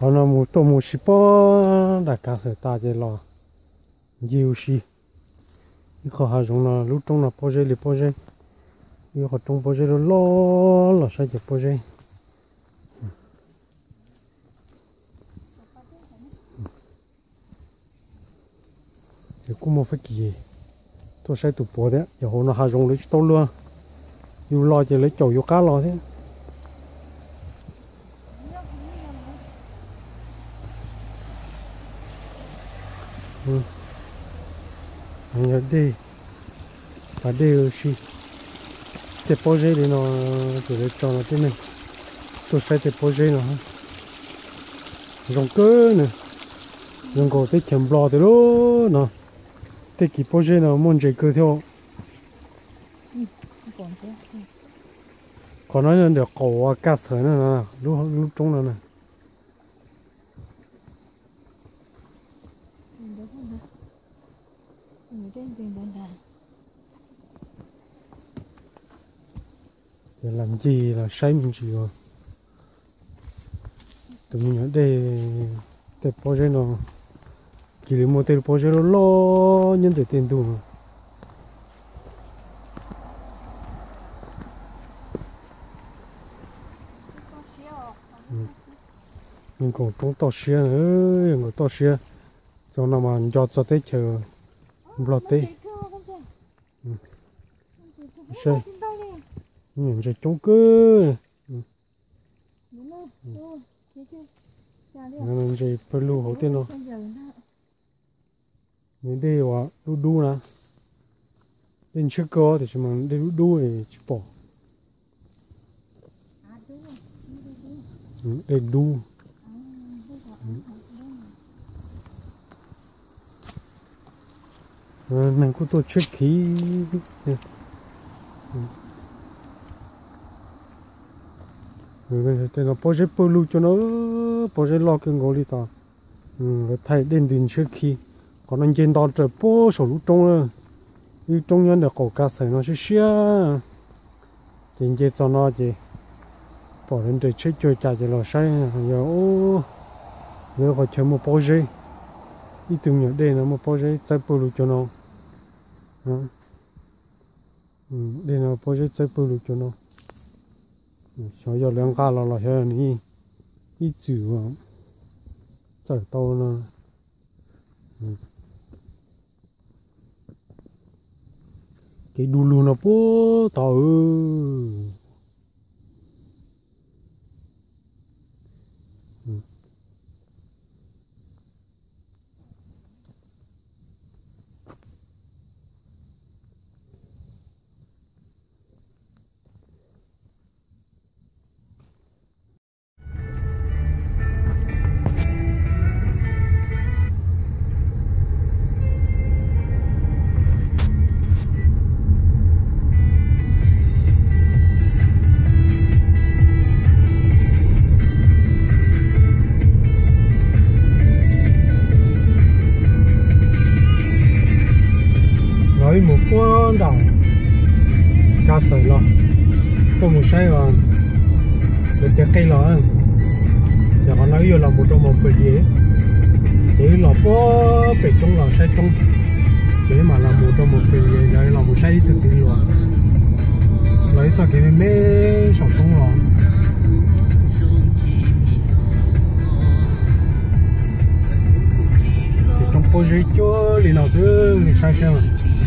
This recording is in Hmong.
Qhov no mus tuaj mus si pob nram kav xawm tas ces los ncig ua si. Ib qho hav zoov no lub roob no pob zeb li pob zeb, ib qho roob pob zeb loj loj los saib cov pob zeb. Ces kuj muaj fab kis tuaj saib tus puav thiab, yog hauv no hav zoov lawv tsis tau luag, yus los ces lawv caum yus qab los thiab. Yog dej, pas dej ua si. Tej pob zeb li no ces lawv tso no tej neeg tuaj saib tej pob zeb no zoo kawg na. Zoo nkaus teb chaws Nplog tiag lub no. Tej kis pob zeb no muaj ntses kawg thiab. Qhov no yog ntawm qaum Kaj Xawm na, lub roob no na. Ces lam ncig los saib me ntsis os. Tus me nyuam dej, tej pob zeb no, cia li muaj tej pob zeb loj loj nyob ntawm tej ntug no. Nkaus roob toj siab, nkaus toj siab. Cov no mas nco txog teb chaws Nplog teb. Ntses coob kawg. Ntses pawg lug hauv tej no. Nws dej uas dub dub na. Dej ntshiab kawg tiam sis mas dej dub dub tsis pom. Dej dub. Neeg kuj tuaj tshiab khiv. Tej no pob zeb pawg lug cov no, pob zeb loj kawg nkaus li tas. Lawv thaij dej ntws ntshiab khiv. Qhov no nce nto raws puag saum lub roob, ib roob nyob ntawm qaum Kaj Xawm no siab siab. Ces nce txog no ces pom lawv nres tsheb cuag cas ces los saib, yog lawv qhov chaw muaj pob zeb. Ib tug me nyuam dej no muaj pob zeb txawb pawg lug cov no. Dej no pob zeb txawb pawg lug cov no. Xyov yog lawv nqa los los xyov nws ib txwm txawm tau no. Kev du lug no puag tod. Los ib mus puag nram Kaj Xawm los tuaj mus saib os. Lawv tiav qej los, yog qhov no wb yuav los mus rau Moos Pes Lias, ces wb los puag pem roob los saib roob, ces wb mam los mus rau Moos Pes Lias, los mus saib ib tug txiv hluas los ib txoj kev me me saum roob los. Ces roob pob zeb cuag li no xwb, saib saib.